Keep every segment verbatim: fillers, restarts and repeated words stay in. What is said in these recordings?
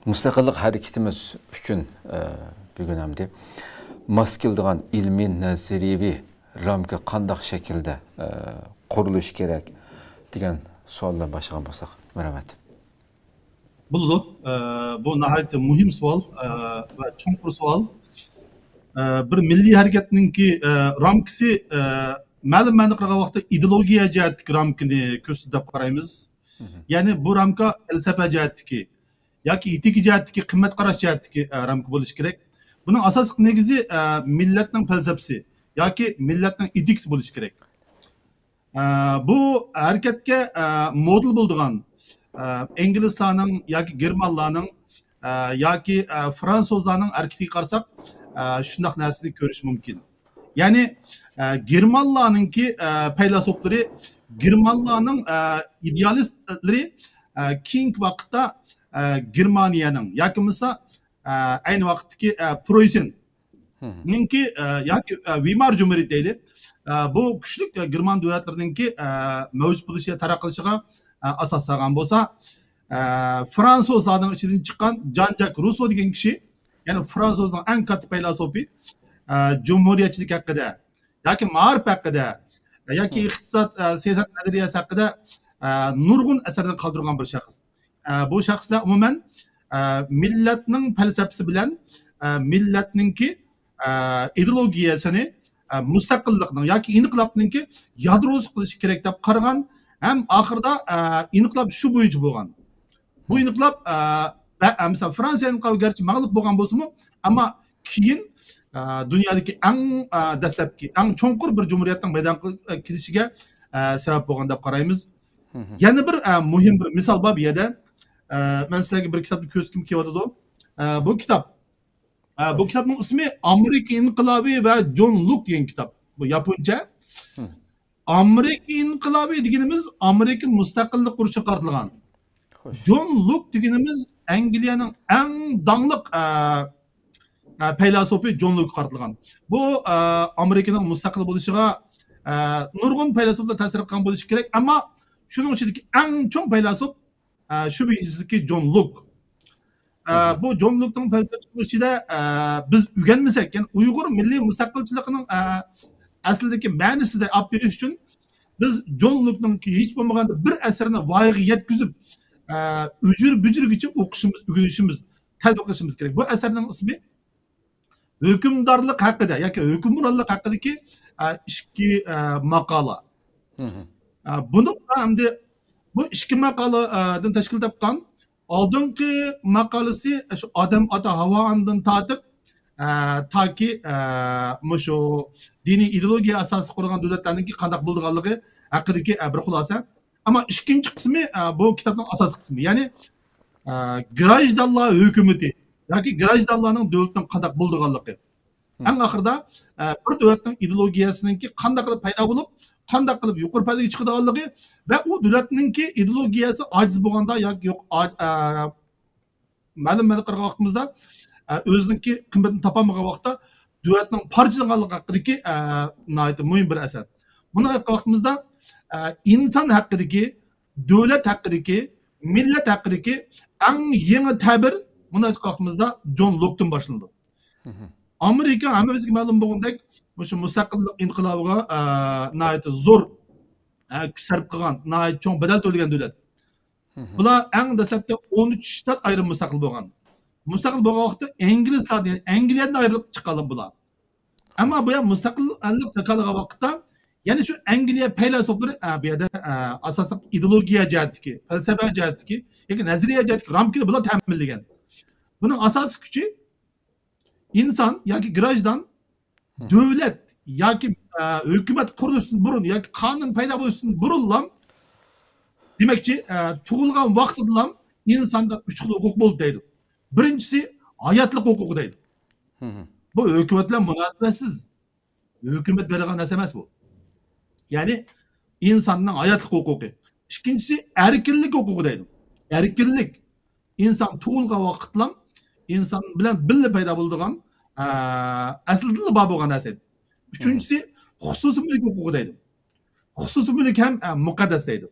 مۇستەقىللىق ھەرىكىتىمىز ئۈچۈن، ئە، بۈگۈن ئەمدى ماس كېلىدىغان ئىلمىي نەزەرىيەۋى رامكا قانداق شەكىلدە، ئە، قۇرۇلۇشى كېرەك دېگەن سوئال بىلەن باشلىغان بولساق. مەرھەمەت. بولىدۇ. ئە، بۇ ناھايىتى مۇھىم سوئال، ئە، ۋە چوڭقۇر سوئال. ئە، بىر مىللىي ھەرىكەتنىڭكى، ئە، رامكىسى، ئە، مەلۇم مەنىدە قارىغان ۋاقىتتا ئىدېئولوگىيە جەھەتتىكى رامكىنى كۆرسىتىدۇ دەپ قارايمىز. يەنى بۇ رامكا پەلسەپە جەھەتتىكى ياكى ئېتىكا جەھەتتىكى، قىممەت قاراش جەھەتتىكى، ئە، رامكا بولۇشى كېرەك. بۇنىڭ ئاساسلىق نېگىزى، ئە، مىللەتنىڭ پەلسەپىسى ياكى مىللەتنىڭ ئېتىكىسى بولۇشى كېرەك. ئە، بۇ ھەرىكەتكە، ئە، مودېل بولىدىغان، ئە، ئىنگلىزلارنىڭ ياكى گېرمانلارنىڭ، ئە، ياكى، ئە، فرانسۇزلارنىڭ ھەرىكىتىگە قارىساق، ئە، شۇنداق نەرسىنى كۆرۈش مۇمكىن. يەنى، ئە، گېرمانلارنىڭكى، ئە، پەيلاسوپلىرى، گېرمانلارنىڭ، ئە، ئىدېئالىستلىرى، ئە، كېيىنكى ۋاقىتتا، ئە، گېرمانىيەنىڭ ياكى بولمىسا، ئە، ئەينى ۋاقىتتىكى، ئە، پرويسېن نىڭكى، ئە، ياكى، ئە، ۋىيمار جۇمھۇرىيىتى دەيلى. ئە، بۇ كۈچلۈك، ئە، گېرمان دۆلەتلىرىنىڭكى، ئە، مەۋجۇت بولۇشى، تەرەققىي قىلىشىغا، ئە، ئاساس سالغان بولسا، ئە، فرانسۇزلارنىڭ ئىچىدىن چىققان جان جاك روسسو دېگەن كىشى، يەنى فرانسۇزنىڭ ئەڭ كاتتا پەيلاسوپى، ئە، جۇمھۇرىيەتچىلىك ھەققىدە ياكى مائارىپ ھەققىدە، ئە، ياكى ئىقتىساد، ئە، سىياسەت نەزەرىيەسى ھەققىدە، ئە، نۇرغۇن ئەسەرنى قالدۇرغان بىر شەخس. ئە، بۇ شەخسلەر ئومۇمەن، ئە، مىللەتنىڭ پەلسەپىسى بىلەن، ئە، مىللەتنىڭكى، ئە، ئىدېئولوگىيەسىنى، ئە، مۇستەقىللىقنىڭ ياكى ئىنقىلابنىڭكى يادروسى قىلىش كېرەك دەپ قارىغان ھەم ئاخىرىدا، ئە، ئىنقىلاب شۇ بويىچە بولغان. بۇ ئىنقىلاب، ئە، بە-، ئە، مىسال، فرانسىيە ئىنقىلابى گەرچە مەغلۇپ بولغان بولسىمۇ، ئەمما كېيىن، ئە، دۇنيادىكى ئەڭ، ئە، دەسلەپكى، ئەڭ چوڭقۇر بىر جۇمھۇرىيەتنىڭ مەيدانغا، ئە، كېلىشىگە، ئە، سەۋەب بولغان دەپ قارايمىز. يەنە بىر، ئە، مۇھىم بىر مىسال بار بۇ يەردە. ئە، مەن سىلەرگە بىر كىتابنى كۆرسىتكۈم كېلىۋاتىدۇ. ئە، بۇ كىتاب، ئە، بۇ كىتابنىڭ ئىسمى ئامېرىكا ئىنقىلابى ۋە جون لوك دېگەن كىتاب. بۇ ياپونچە. ئامېرىكا ئىنقىلابى دېگىنىمىز ئامېرىكا مۇستەقىللىق ئۇرۇشىغا قارىتىلغان. جون لوك دېگىنىمىز ئەنگلىيەنىڭ ئەڭ داڭلىق، ئە، ئە، پەيلاسوپى جون لوكقا قارىتىلغان. بۇ، ئە، ئامېرىكىنىڭ مۇستەقىل بولۇشىغا، ئە، نۇرغۇن پەيلاسوپلار تەسىر قىلغان بولۇشى كېرەك، ئەمما شۇنىڭ ئىچىدىكى ئەڭ چوڭ پەيلاسوپ، ئە، شۈبھىسىزكى جون لوك. ئە، بۇ جون لوكنىڭ پەلسەپىسىنىڭ ئىچىدە، ئە، بىز ئۆگەنمىسەك، يەنى ئۇيغۇر مىللىي مۇستەقىلچىلىقىنىڭ، ئە، ئەسلىدىكى مەنىسىدە ئاپ بېرىش ئۈچۈن بىز جون لوكنىڭكى ھېچ بولمىغاندا بىر ئەسىرىنى ۋايىغا يەتكۈزۈپ، ئە، ئۈجۈر بۈجۈرگىچە ئوقۇشىمىز، ئۆگىنىشىمىز، تەلقىن قىلىشىمىز كېرەك. بۇ ئەسەرنىڭ ئىسمى ھۆكۈمدارلىق ھەققىدە ياكى ھۆكۈمرانلىق ھەققىدىكى، ئە، ئىككى، ئە، ماقالە. ئە، بۇنىڭ ئەمدى بۇ ئىككى ماقالىدىن تەشكىل تاپقان ئالدىنقى ماقالىسى شۇ ئادەم ئاتا ھاۋا ئانىدىن تارتىپ، ئە، تاكى، ئە، مۇشۇ دىنىي ئىدېئولوگىيە ئاساسىدا قۇرۇلغان دۆلەتلەرنىڭكى قانداق بولىدىغانلىقى ھەققىدىكى، ئە، بىر خۇلاسە. ئەمما ئىككىنچى قىسمى، ئە، بۇ كىتابنىڭ ئاساسىي قىسمى. يەنى، ئە، گراژدانلار ھۆكۈمىتى ياكى گراژدانلارنىڭ دۆلىتىنىڭ قانداق بولىدىغانلىقى. ئەڭ ئاخىرىدا، ئە، بىر دۆلەتنىڭ ئىدېئولوگىيەسىنىڭكى قانداق قىلىپ پەيدا بولۇپ، قانداق قىلىپ يۇقىرى پەللىگە چىقىدىغانلىقى ۋە ئۇ دۆلەتنىڭكى ئىدېئولوگىيەسى ئاجىز بولغاندا ياكى يوق، ئاج-، ئە، مەلۇم مەلۇم قىلغان ۋاقتىمىزدا، ئە، ئۆزىنىڭكى قىممىتىنى تاپالمىغان ۋاقىتتا دۆلەتنىڭ پارچىلانغانلىقى ھەققىدىكى، ئە، ناھايىتى مۇھىم بىر ئەسەر. بۇنى ئېيتقان ۋاقتىمىزدا، ئە، ئىنسان ھەققىدىكى، دۆلەت ھەققىدىكى، مىللەت ھەققىدىكى ئەڭ يېڭى تەبىر، بۇنى ئېيتقان ۋاقتىمىزدا جون لوكتىن باشلىنىدۇ. ئامېرىكا ھەممىمىزگە مەلۇم بولغاندەك، مۇشۇ مۇستەقىللىق ئىنقىلابىغا، ئە، ناھايىتى زور، ئە، كۈچ سەرپ قىلغان، ناھايىتى چوڭ بەدەل تۆلىگەن دۆلەت. بۇلار ئەڭ دەسلەپتە ئون ئۈچ شتات ئايرىم مۇستەقىل بولغان. مۇستەقىل بولغان ۋاقىتتا ئىنگلىزلار دېگەن ئەنگلىيەدىن ئايرىلىپ چىققانلار بۇلار. ئەمما بۇ يەر مۇستەقىللىق جاكارلىغان ۋاقىتتا يەنە شۇ ئەنگلىيە پەيلاسوپلىرى، ئە، بۇ يەردە، ئە، ئاساسلىق ئىدېئولوگىيە جەھەتتىكى، پەلسەپە جەھەتتىكى ياكى نەزەرىيە جەھەتتىكى رامكىنى بۇلار تەمىنلىگەن. بۇنىڭ ئاساسىي كۈچى ئىنسان ياكى گراژدان دۆلەت ياكى، ئە، ھۆكۈمەت قۇرۇلۇشتىن بۇرۇن ياكى قانۇن پەيدا بولۇشتىن بۇرۇنلا، دېمەكچى، ئە، تۇغۇلغان ۋاقتىدىلا ئىنساندا ئۈچ خىل ھوقۇق بولدى دەيدۇ. بىرىنچىسى ھاياتلىق ھوقۇقى دەيدۇ. بۇ ھۆكۈمەت بىلەن مۇناسىۋەتسىز. ھۆكۈمەت بېرىدىغان نەرسە ئەمەس بۇ. يەنى ئىنساننىڭ ھاياتلىق ھوقۇقى. ئىككىنچىسى ئەركىنلىك ھوقۇقى دەيدۇ. ئەركىنلىك. ئىنسان تۇغۇلغان ۋاقىتلا ئىنسان بىلەن بىللە پەيدا بولىدىغان، ئە، ئەسلىدىنلا بار بولغان نەرسە. ئۈچىنچىسى خۇسۇسىي مۈلۈك ھوقۇقى دەيدۇ. خۇسۇسىي مۈلۈك ھەم، ئە، مۇقەددەس دەيدۇ.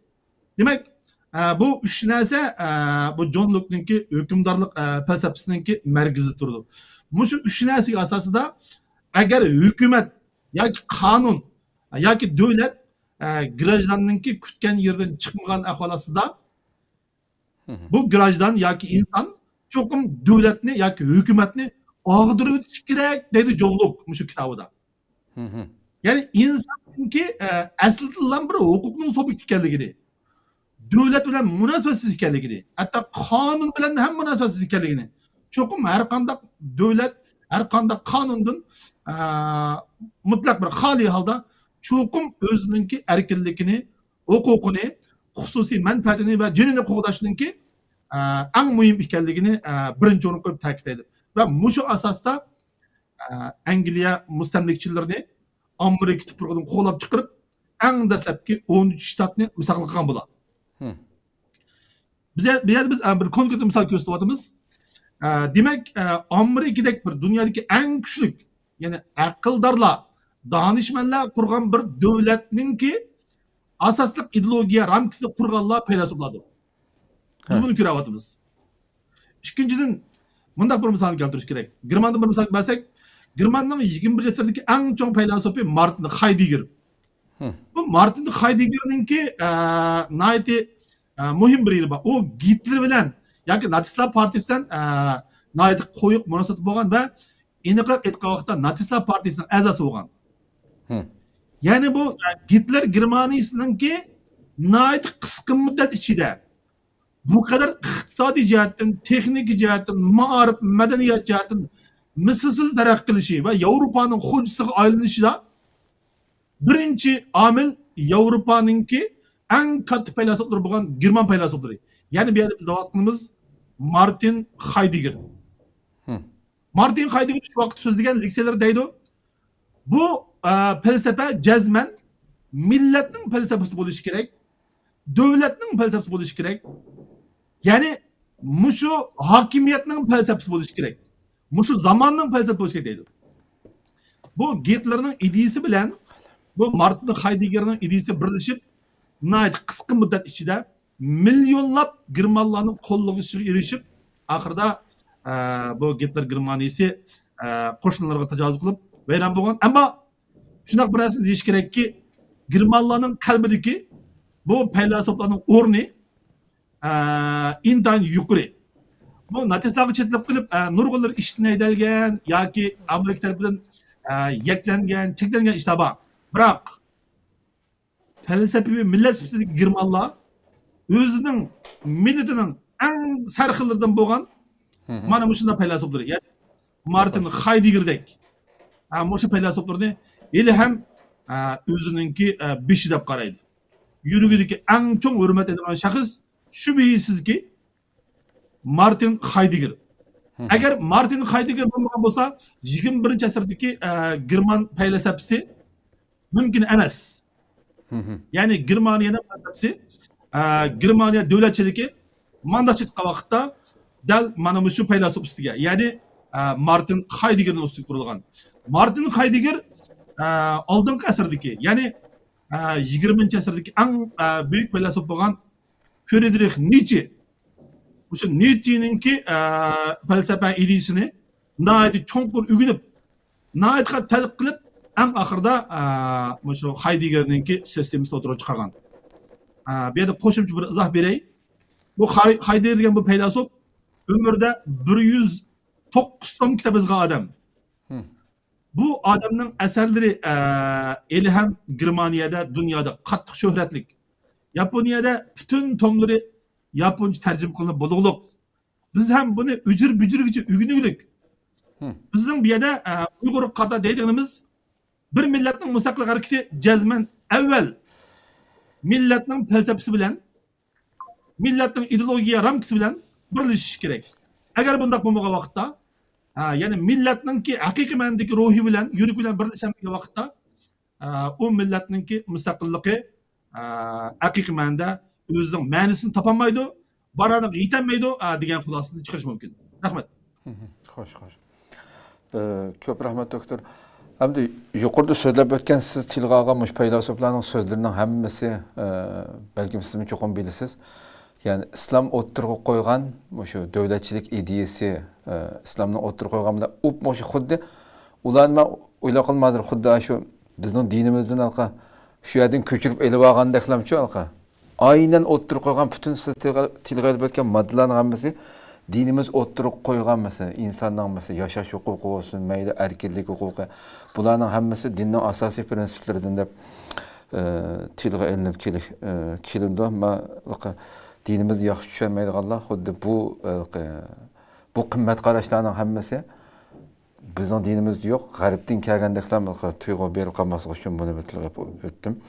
دېمەك، ئە، بۇ ئۈچ نەرسە، ئە، بۇ جون لوكنىڭكى ھۆكۈمدارلىق، ئە، پەلسەپىسىنىڭكى مەركىزىدە تۇرىدۇ. مۇشۇ ئۈچ نەرسىگە ئاساسىدا، ئەگەر ھۆكۈمەت ياكى قانۇن ياكى دۆلەت، ئە، گراژداننىڭكى كۈتكەن يېرىدىن چىقمىغان ئەھۋال ئاستىدا، بۇ گراژدان ياكى ئىنسان چوقۇم دۆلەتنى ياكى ھۆكۈمەتنى ئاغدۇرۇۋېتىشى كېرەك، دەيدۇ جون لوك مۇشۇ كىتابىدا. يەنى ئىنساننىڭكى، ئە، ئەسلىدىنلا بىر ھوقۇقنىڭ سۇبيېكتى ئىكەنلىكىنى، دۆلەت بىلەن مۇناسىۋەتسىز ئىكەنلىكىنى، ھەتتا قانۇن بىلەن ھەم مۇناسىۋەتسىز ئىكەنلىكىنى، چوقۇم ھەر قانداق دۆلەت، ھەر قانداق قانۇندىن، ئە، مۇتلەق بىر خالىي ھالدا چوقۇم ئۆزىنىڭكى ئەركىنلىكىنى، ھوقۇقىنى، خۇسۇسىي مەنپەئەتىنى ۋە جېنىنى قوغداشنىڭكى، ئە، ئەڭ مۇھىم ئىكەنلىكىنى، ئە، بىرىنچى ئورۇنغا قويۇپ تەكىتلەيدۇ. ۋە مۇشۇ ئاساستا، ئە، ئەنگلىيە مۇستەملىكىچىلىرىنى ئامېرىكا تۇپرىقىدىن قوغلاپ چىقىرىپ، ئەڭ دەسلەپكى ئون ئۈچ شتاتنى مۇستەقىل قىلغان بولار. بىز، بۇ يەردە بىز، ئە، بىر كونكرېت مىسال كۆرسىتىۋاتىمىز. ئە، دېمەك، ئە، ئامېرىكىدەك بىر دۇنيادىكى ئەڭ كۈچلۈك، يەنى ئەقىلدارلار، دانىشمەنلەر قۇرغان بىر دۆلەتنىڭكى ئاساسلىق ئىدېئولوگىيە رامكىسىدا قۇرغانلار پەيلاسوپلاردۇر. بىز بۇنى كۆرۈۋاتىمىز. ئىككىنچىدىن، مۇنداق بىر مىسالنى كەلتۈرۈش كېرەك. گېرماندىن بىر مىسال بەرسەك، گېرماننىڭ يىگىرمە بىرىنچى ئەسىردىكى ئەڭ چوڭ پەيلاسوپى مارتىن خايدېگېر. بۇ مارتىن خايدېگېرنىڭكى، ئە، ناھايىتى، ئە، مۇھىم بىر يېرى بار. ئۇ گىتلېر بىلەن ياكى ناتسىستلار پارتىيىسى بىلەن، ئە، ناھايىتى قويۇق مۇناسىۋىتى بولغان ۋە ئېنىقراق ئېيتقان ۋاقىتتا ناتسىستلار پارتىيىسىنىڭ ئەزاسى بولغان. يەنى بۇ، ئە، گىتلېر گېرمانىيىسىنىڭكى ناھايىتى قىسقا مۇددەت ئىچىدە بۇ قەدەر ئىقتىسادىي جەھەتتىن، تېخنىكا جەھەتتىن، مائارىپ، مەدەنىيەت جەھەتتىن مىسلىسىز تەرەققىي قىلىشى ۋە ياۋروپانىڭ خوجىسىغا ئايلىنىشىدا بىرىنچى ئامىل ياۋروپانىڭكى ئەڭ كاتتا پەيلاسوپلىرى بولغان گېرمان پەيلاسوپلىرى. يەنى بۇ يەردە بىز دەۋاتقىنىمىز مارتىن خايدېگېر. مارتىن خايدېگېر شۇ ۋاقىت سۆزلىگەن لېكسىيەلىرى دەيدۇ. بۇ، ئە، پەلسەپە جەزمەن مىللەتنىڭ پەلسەپىسى بولۇشى كېرەك، دۆلەتنىڭ پەلسەپىسى بولۇشى كېرەك. يەنى مۇشۇ ھاكىمىيەتنىڭ پەلسەپىسى بولۇشى كېرەك. مۇشۇ زاماننىڭ پەلسەپىسى بولۇشى كېرەك دەيدۇ. بۇ گىتلېرنىڭ ئىدىيىسى بىلەن بۇ مارتىن خايدېگېرنىڭ ئىدىيىسى بىرلىشىپ، ناھايىتى قىسقا مۇددەت ئىچىدە مىليونلاپ گېرمانلارنىڭ قوللىشىغا ئېرىشىپ، ئاخىرىدا، ئە، بۇ گىتلېر گېرمانىيىسى، ئە، قوشنىلىرىغا تاجاۋۇز قىلىپ ۋەيران بولغان. ئەمما شۇنداق بىر نەرسىنى دېيىش كېرەككى، گېرمانلارنىڭ قەلبىدىكى بۇ پەيلاسوپلارنىڭ ئورنى، ئە، ئىنتايىن يۇقىرى. بۇ ناتسىستلارغا چېتىلىپ قېلىپ، ئە، نۇرغۇنلىرى ئىشتىن ھەيدەلگەن ياكى ئامېرىكا تەرىپىدىن، ئە، يەكلەنگەن، چەكلەنگەن ئىشلار بار. بىراق، پەلسەپىۋى مىللەت سۈپىتىدىكى گېرمانلار ئۆزىنىڭ مىللىتىنىڭ ئەڭ سەرخىللىرىدىن بولغان مانا مۇشۇنداق پەيلاسوپلىرى، يەنى مارتىن خايدېگېردەك، ھە، مۇشۇ پەيلاسوپلىرىنى ھېلىھەم، ھە، ئۆزىنىڭكى، ھە، بېشى دەپ قارايدۇ. يۈرىكىدىكى ئەڭ چوڭ ھۆرمەتلەيدىغان شەخس شۈبھىسىزكى مارتىن خايدېگېر. ئەگەر مارتىن خايدېگېر بولمىغان بولسا، يىگىرمە بىرىنچى ئەسىردىكى، ئە، گېرمان پەيلاسەپىسى مۇمكىن ئەمەس. يەنى گېرمانىيەنىڭ پەيلاسەپىسى، ئە، گېرمانىيە دۆلەتچىلىكى مانداق چىققان ۋاقىتتا دەل مانا مۇشۇ پەيلاسوپ ئۈستىگە، يەنى، ئە، مارتىن خايدېگېرنىڭ ئۈستىگە قۇرۇلغان. مارتىن خايدېگېر، ئە، ئالدىنقى ئەسىردىكى، يەنى، ئە، يىگىرمىنچى ئەسىردىكى ئەڭ، ئە، بۈيۈك پەيلاسوپ بولغان فرىدرىخ نىتشې. مۇشۇ نىتشېنىڭكى، ئە، پەلسەپە ئىدىيىسىنى ناھايىتى چوڭقۇر ئۆگىنىپ، ناھايىتى قاتتىق تەتقىق قىلىپ، ئەڭ ئاخىرىدا، ئە، مۇشۇ خايدېگېرنىڭكى سىستېمىسىنى ئوتتۇرىغا چىقارغان. ئە، بۇ يەردە قوشۇمچە بىر ئىزاھ بېرەي. بۇ خاي-، خايدېگېر دېگەن بۇ پەيلاسوپ ئۆمرىدە بىر يۈز توققۇز توم كىتاب يازغان ئادەم. بۇ ئادەمنىڭ ئەسەرلىرى، ئە، ھېلىھەم گېرمانىيەدە، دۇنيادا قاتتىق شۆھرەتلىك. ياپونىيەدە پۈتۈن توملىرى ياپونچە تەرجىمە قىلىنىپ بولغۇلۇق. بىز ھەم بۇنى ئۈجۈر-بۈجۈرگىچە ئۆگىنىۋېلىك. بىزنىڭ بۇ يەردە، ئە، ئۇيغۇر قاتار دەيدىغىنىمىز بىر مىللەتنىڭ مۇستەقىللىق ھەرىكىتى جەزمەن ئەۋۋەل مىللەتنىڭ پەلسەپىسى بىلەن، مىللەتنىڭ ئىدېئولوگىيە رامكىسى بىلەن بىرلىشىشى كېرەك. ئەگەر بۇنداق بولمىغان ۋاقىتتا، ھە، يەنى مىللەتنىڭكى ھەقىقىي مەنىدىكى روھى بىلەن، يۈرىكى بىلەن بىرلىشەلمىگەن ۋاقىتتا، ئە، ئۇ مىللەتنىڭكى مۇستەقىللىقى، ئە، ھەقىقىي مەنىدە ئۆزىنىڭ مەنىسىنى تاپالمايدۇ، بارارىغا يېتەلمەيدۇ، ئە، دېگەن خۇلاسىنى چىقىرىش مۇمكىن. رەھمەت. خوش، خوش. ئە، كۆپ رەھمەت، دوكتور. ئەمدى يۇقىرىدا سۆزلەپ ئۆتكەن، سىز تىلغا ئالغان مۇشۇ پەيلاسوپلارنىڭ سۆزلىرىنىڭ ھەممىسى، ئە، بەلكىم سىزمۇ چوقۇم بىلىسىز. يەنى ئىسلام ئوتتۇرىغا قويغان مۇشۇ دۆلەتچىلىك ئىدىيىسى، ئە، ئىسلامنى ئوتتۇرىغا قويغان بىلەن ئۇپ مۇشۇ خۇددى ئۇلارنى مەن ئويلاپ قالمايدۇ، خۇددى شۇ بىزنىڭ دىنىمىزدىن ھېلىقى شۇ يەردىن كۆچۈرۈپ ئېلىۋالغاندەكلەمچۇ ھېلىقى. ئاينەن ئوتتۇرىغا قويغان پۈتۈن سىز تىلغا، تىلغا ئېلىپ ئۆتكەن ماددىلارنىڭ ھەممىسى دىنىمىز ئوتتۇرىغا قويغان مەسىلە، ئىنساننىڭ مەسىلە، ياشاش ھوقۇقى بولسۇن، مەيلى ئەركىنلىك ھوقۇقى، بۇلارنىڭ ھەممىسى دىننىڭ ئاساسىي پىرىنسىپلىرىدىن دەپ، ئە، تىلغا ئېلىنىپ كېلىش، ئە، كېلىنىدۇ. ئەمما دىنىمىزنى ياخشى چۈشەنمەيدىغانلار خۇددى بۇ، ئە، بۇ قىممەت قاراشلارنىڭ ھەممىسى بىزنىڭ دىنىمىزدە يوق، غەربتىن كەلگەندەكلا تۇيغۇ بېرىپ قالماسلىق ئۈچۈن بۇنى بىر تىلغا ئېلىپ ئۆتتۈم.